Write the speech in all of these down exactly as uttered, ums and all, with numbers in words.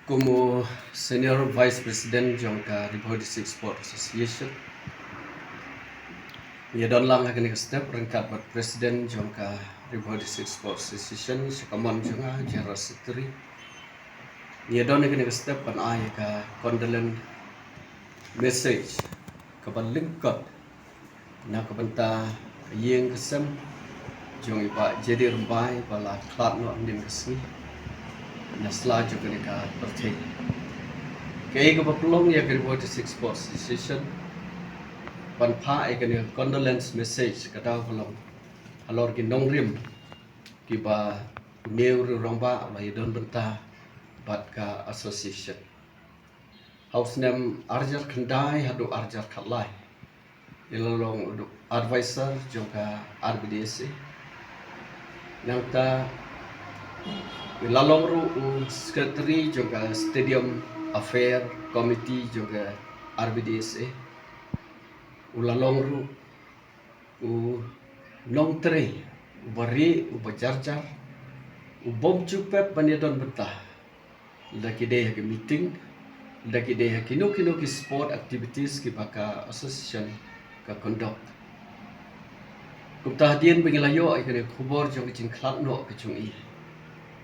Kum u Senior Vice President jong ka Ri Bhoi District Sports Association, ïa don lang ha kane ka step ryngkat bad President jong ka Ri Bhoi District Sports Association, sha ka mon jong nga General Secretary. Ïa don ha kane ka step ban ai ka condolence message kaba lyngkot na ka bynta ka ïing ka sem jong i Bah J D Rymbai ba la khlad noh hynnin ka sngi na sla jong kane ka pyrthei. Kaei kaba pynlong ïa ka Ri Bhoi District Sports Association ban phah ïa kane ka condolence message ka daw ka long halor ki nongrim kiba une u rangbah u la ïadon bynta bad ka association. Ha u snem arhajar khyndai haduh arhajar khatlai, i la long u advisor jong ka R B D S A. Nangta i la long ruh u secretary jong ka Stadium Affair Committee jong ka R B D S A. U la long ruh u nongtrei uba rieh, uba jarjar, u bym ju pep ban ïadon bynta, lada ki dei ha ki meeting, lada ki dei ha kino kino ki sport activities kiba ka association ka conduct. Kumta hadien ba ngi la ïoh ïa kane ka khubor jong ka jingkhlad noh ka jong i,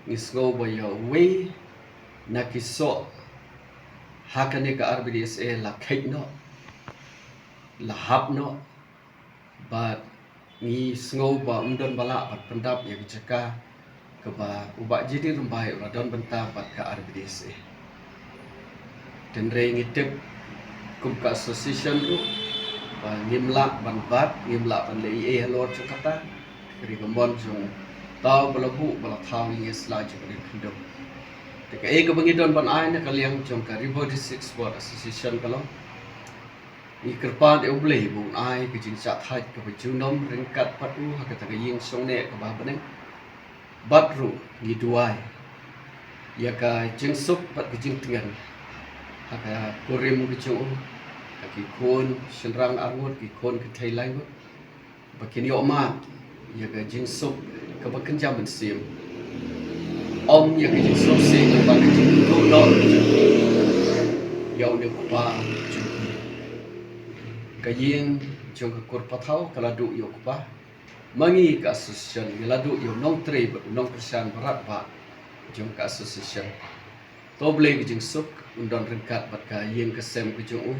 ngi sngew ba ïa uwei na ki soh ha kane ka R B D S A la kheit noh, la hap noh, bad ngi sngew ba ym don ba lah ban pyndap ïa ka jaka kaba u Bah J D Rymbai u la don bynta bad ka R B D S A. Hynrei ngi tip kum ka association ruh ba ngim lah ban bat, ngim lah ban leh ei ei halor jong kata. Ka ri ka mon jong uta uba la buh ba la thaw ïa ngi ha sla jong kane ka khyndew. Te kaei kaba ngi don ban ai na ka liang jong ka Ri Bhoi District Sport Association ka long, ngi kyrpad ïa U Blei ba un ai ka jingshah thait kaba junom ryngkat bad u ha kata ka ïing shongneh kaba ha bneng. Bad ruh ngi duwai ïa ka jingsuk bad ka jingtngen ha ka kurim ka jong u, ha ki khun shynrang arngut, ki khun kynthei laingut, ba kin ïoh mad ïa ka jingsuk kaba kynja mynsiem, ym ïa ka jingsuk shisha, ba ka jingduh noh ïa une u kpa jong u. Ka ïing jong ka kur pathaw ka la duh ïa u kpa. Ma ngi ka association ngi la duh ïa u nongtrei bad u nongkyrshan ba radbah jong ka association. To U Blei ka jingsuk un don ryngkat bad ka ïing ka sem ka jong u.